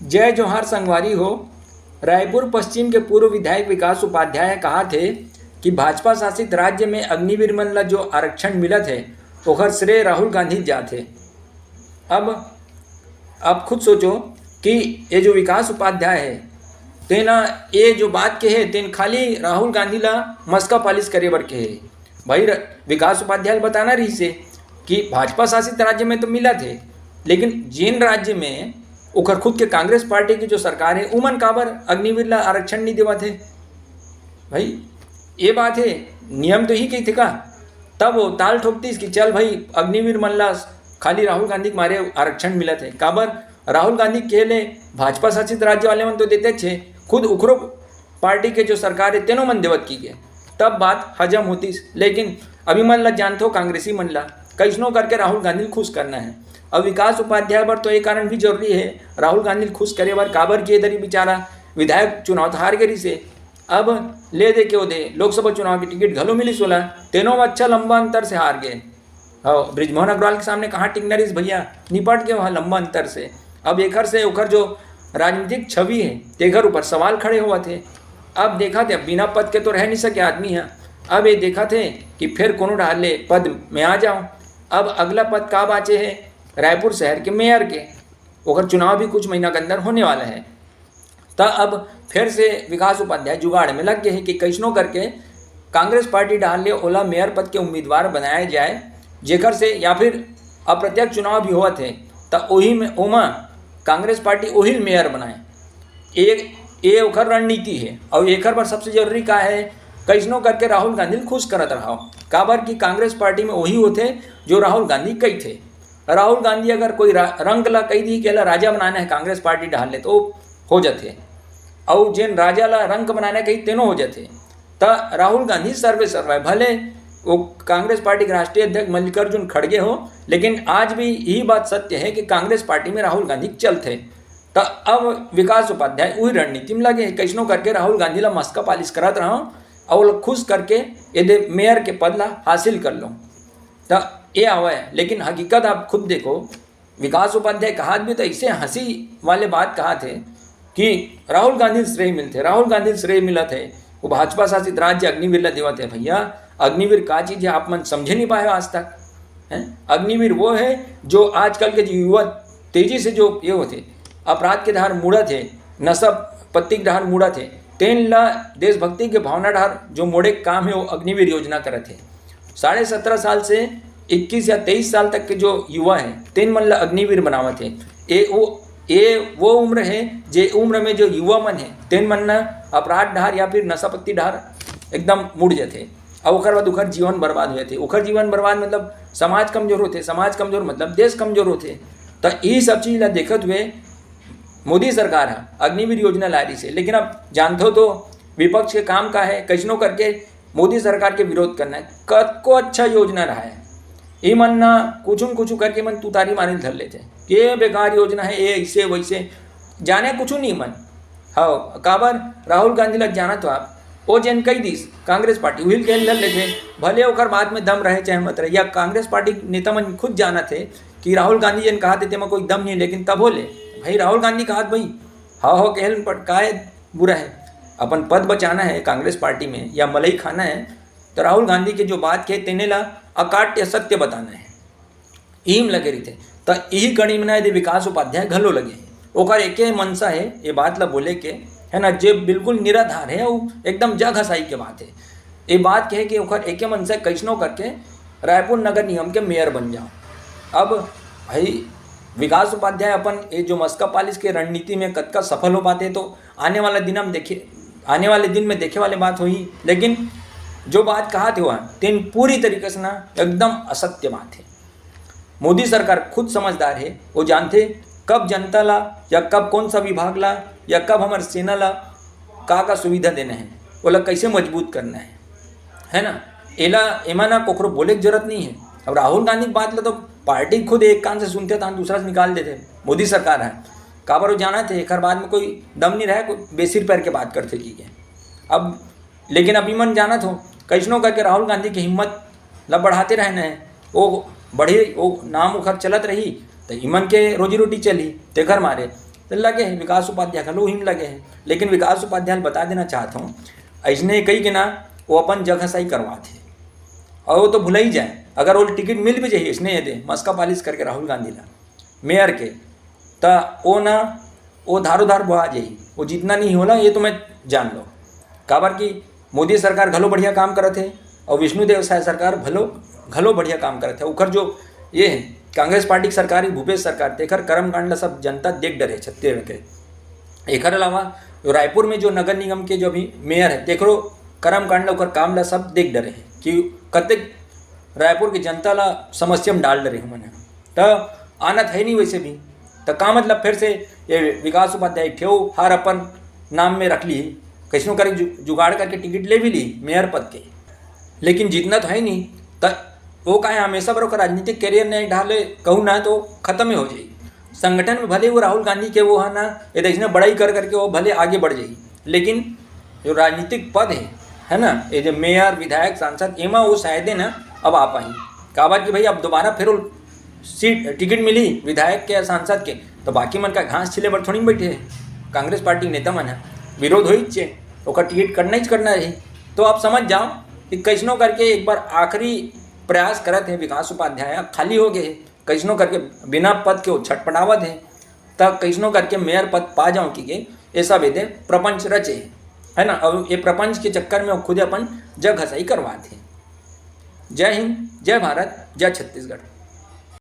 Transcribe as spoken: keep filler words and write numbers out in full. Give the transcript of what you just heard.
जय जोहार संगवारी हो। रायपुर पश्चिम के पूर्व विधायक विकास उपाध्याय कहा थे कि भाजपा शासित राज्य में अग्निवीर मन ला जो आरक्षण मिलत है, ओखर श्रेय राहुल गांधी जात है। अब आप खुद सोचो कि ये जो विकास उपाध्याय है, तेना ये जो बात के है, तेन खाली राहुल गांधी ला मस्का पालिश करे बर के है। भाई, र-, विकास उपाध्याय ल बताना रहिसे कि भाजपा शासित राज्य में तो मिलत हे, लेकिन जेन राज्य में ओकर खुद के कांग्रेस पार्टी की जो सरकार है, उमन काबर अग्निवीर ला आरक्षण नहीं देवत हे? भाई, ये बात है, नियम तो ही कही थे का? तब वो ताल ठोकतीस कि चल भाई, अग्निवीर मन ला खाली राहुल गांधी के मारे आरक्षण मिलत है। काबर? राहुल गांधी के ले भाजपा शासित राज्य वाले मन तो देते छे, खुद उखरो पार्टी के जो सरकार है, तेनो मन देवत की गे, तब बात हजम होतीस। लेकिन अभी मन ला जानथो, कांग्रेसी मन ला कैसनो करके राहुल गांधी ल खुश करना है। अब विकास उपाध्याय बर तो ये कारण भी जरूरी है, राहुल गांधी ल खुश करे बर, काबर कि इधर ही बेचारा विधायक चुनाव त हार गे रिसे। अब ले दे के ओदे लोकसभा चुनाव की टिकट घलो मिलिस ओला, तेनो अच्छा लंबा अंतर से हार गए। हाँ, बृजमोहन अग्रवाल के सामने कहाँ टिकना रहिस भैया, निपट गए वहाँ लंबा अंतर से। अब एकर से ओकर जो राजनीतिक छवि है, तेकर ऊपर सवाल खड़े होवत हे। अब देखा थे, अब बिना पद के तो रह नहीं सके आदमी है। अब ये देखा थे कि फिर कोनो डाल ले पद में आ जाओ। अब अगला पद का बाचे है? रायपुर शहर के मेयर के। ओकर चुनाव भी कुछ महीना के अंदर होने वाला है। त अब फिर से विकास उपाध्याय जुगाड़ में लग गए हैं कि कैसनो करके कांग्रेस पार्टी डाल ले ओला मेयर पद के उम्मीदवार बनाया जाए, जेकर से या फिर अप्रत्यक्ष चुनाव भी होवत है, त ओही में ओमा कांग्रेस पार्टी ओही ल मेयर बनाए। एक ये ओकर रणनीति है। और एकर बर सबसे जरूरी का है, कैसनो करके राहुल गांधी ल खुश करत रहो। काबर कि कांग्रेस पार्टी में वही होते जो राहुल गांधी कही थे। राहुल गांधी अगर कोई रा-, रंग ला कही दी कि एला राजा बनाना है कांग्रेस पार्टी डाल ले, तो हो जाते। और जेन राजा ला रंग बनाना कही, तेनो हो जाते। त राहुल गांधी सर्वे सर्वा है। भले वो कांग्रेस पार्टी के राष्ट्रीय अध्यक्ष मल्लिकार्जुन खड़गे हो, लेकिन आज भी यही बात सत्य है कि कांग्रेस पार्टी में राहुल गांधी चलते। त अब विकास उपाध्याय वही रणनीति में लगे, कैसनो करके राहुल गांधी ला मस्का पालिश करत रहो और खुश करके यदि मेयर के पद ला हासिल कर लो। त ये आवे है, लेकिन हकीकत आप खुद देखो, विकास उपाध्याय कहात भी तो ऐसे हंसी वाले बात कहात हे कि राहुल गांधी ल श्रेय मिलथे, राहुल गांधी ल श्रेय मिलत हे, वो भाजपा शासित राज्य अग्निवीर ला देवत हे। भैया, अग्निवीर का चीज है, आप मन समझे नहीं पाए हो आज तक, हैं? अग्निवीर वो है जो आजकल के जो युवा तेजी से जो ये होते, अपराध के धार मुड़त हे, नशा पत्ती के धार मुड़त हे, तेन ला देशभक्ति के भावना धार जो मोड़े के काम है, वो अग्निवीर योजना करत हे। साढ़े सत्रह साल से इक्कीस या तेईस साल तक के जो युवा है, तेन मन ला अग्निवीर बनावत हे। ए वो, ए वो उम्र है, जे उम्र में जो युवा मन है, तेन मन ना अपराध डार या फिर नशा पत्ती डार एकदम मुड़ जाते। अब ओकर बाद ओकर जीवन बर्बाद हो जाते। ओकर जीवन बर्बाद मतलब समाज कमजोर होते, समाज कमजोर मतलब देश कमजोर होते। तो यही सब चीज ला देखत हुए मोदी सरकार है अग्निवीर योजना ला रही से। लेकिन अब जानते हो तो विपक्ष के काम का है, कैसनो करके मोदी सरकार के विरोध करना है। कतको अच्छा योजना रहा है, इमन ना कुछ न कुछ करके मन तुतारी मारे धर लेते हैं कि ये बेकार योजना है, ये ऐसे वैसे, जाने कुछ नहीं मन। हाँ, काबर? राहुल गांधी ला जाना तो आप, वो जेन कही दिस कांग्रेस पार्टी उहिल के धर लेते, भले ओकर बात में दम रहे चाहे मत रहे, या कांग्रेस पार्टी नेता मन खुद जानत हे कि राहुल गांधी जेन कहा थे तेमा कोई दम नहीं, लेकिन तब हो ले भाई, राहुल गांधी कहा भाई, हाँ हो कहल पटकाए बुरा है। अपन पद बचाना है कांग्रेस पार्टी में या मलाई खाना है, तो राहुल गांधी के जो बात के तेने ला अकाट्य सत्य बताना है। ईम लगे रहिथे। त इही कड़ी में ना यदि विकास उपाध्याय घलो लगे हे, ओकर एके मनसा हे ये बात ला बोले के, है ना, जे बिल्कुल निराधार है, वो एकदम जा घसाई के बात है। ये बात के है कि ओकर एके मनसा कैसनो करके रायपुर नगर निगम के मेयर बन जाओ। अब भाई, विकास उपाध्याय अपन ये जो मस्का पालिश के रणनीति में कतका सफल हो पाते, तो आने वाला दिन हम देखे, आने वाले दिन में देखे वाले बात होही। लेकिन जो बात कहा थे वह, तेन पूरी तरीके से ना एकदम असत्य बात है। मोदी सरकार खुद समझदार है, वो जानते कब जनता ला या कब कौन सा विभाग ला या कब हमारे सेना ला का का सुविधा देना है, ओला कैसे मजबूत करना है, है ना? एला, एमा ना कोखरो बोले के जरूरत नहीं है। अब राहुल गांधी की बात ला तो पार्टी खुद एक कान से सुनते था, दूसरा से निकाल देते। मोदी सरकार है, काबर वो जाना थे, एक बात में कोई दम नहीं रहा, कोई बेसिर पैर के बात करते की है। अब लेकिन अब इमन जानत हो, कैसनो करके राहुल गांधी के हिम्मत ला बढ़ाते रहना है। वो बढ़े, वो नाम उखर चलत रही, तो इमन के रोजी रोटी चली। तेकर मारे तो लगे हे, विकास उपाध्याय घलो उही म लगे हे। लेकिन विकास उपाध्याय ल बता देना चाहत हूँ, अइसने कही के ना वो अपन जगहसाई करवात हे, और वो तो भुला ही जाए। अगर वो टिकट मिल भी जाही अइसने ये दे मस्का पालिश करके राहुल गांधी ला मेयर के, त वो ना, वो धारो धार बोहा जाही, वो जीतना नहीं होला, ये तो मैं जान लो। काबर कि मोदी सरकार घलो बढ़िया काम करत हे, और विष्णुदेव साय सरकार भलो घलो बढ़िया काम करत हे। उखर जो ये हे, कांग्रेस पार्टी की सरकार ही, भूपेश सरकार, तेखर कर्मकांड ला सब जनता देख डरे छत्तीसगढ़ के। एखर अलावा रायपुर में जो नगर निगम के जो अभी मेयर हे, तेखरो कर्मकांड ला, ओकर काम ला सब देख डरे हे कि कतेक रायपुर की जनता ला समस्या में डाल डरे हे मन। त आनत हे नहीं वैसे भी, त का मतलब फिर से ये विकास उपाध्याय ठेव हार अपन नाम में रख ली, कैसनो करे जु-, जुगाड़ करके टिकट ले भी ली मेयर पद के, लेकिन जीतना तो हे नहीं। त वो का हे, हमेशा बर ओकर राजनीतिक करियर नहीं ढाले, कहूँ ना तो खत्म ही हो जाही। संगठन में भले वो राहुल गांधी के वो हे ना, ये देखना बड़ाई कर करके वो भले आगे बढ़ जाही, लेकिन जो राजनीतिक पद हे, है ना, ये जो मेयर, विधायक, सांसद, एमा वो शायदे ना अब आ पाही। काबर कि भाई, अब दोबारा फिर वो सीट, टिकट मिली विधायक के या सांसद के, तो बाकी मन का घास छिले बर थोड़ी बैठे हे। कांग्रेस पार्टी के नेता मन हे, विरोध होइच हे, ओकर टिकट करना ही करना रही। तो आप समझ जाओ कि कैसनो करके एक बार आखिरी प्रयास करत हे विकास उपाध्याय, खाली हो गए हे, कैसनो करके बिना पद के वो छटपटावत हे, त कैसनो करके मेयर पद पा जाऊँ कि के, ये सब ये दे प्रपंच रचे हे, है ना। और ये प्रपंच के चक्कर में वो खुद अपन जगहसाई करवात हे। जय हिंद, जय भारत, जय छत्तीसगढ़।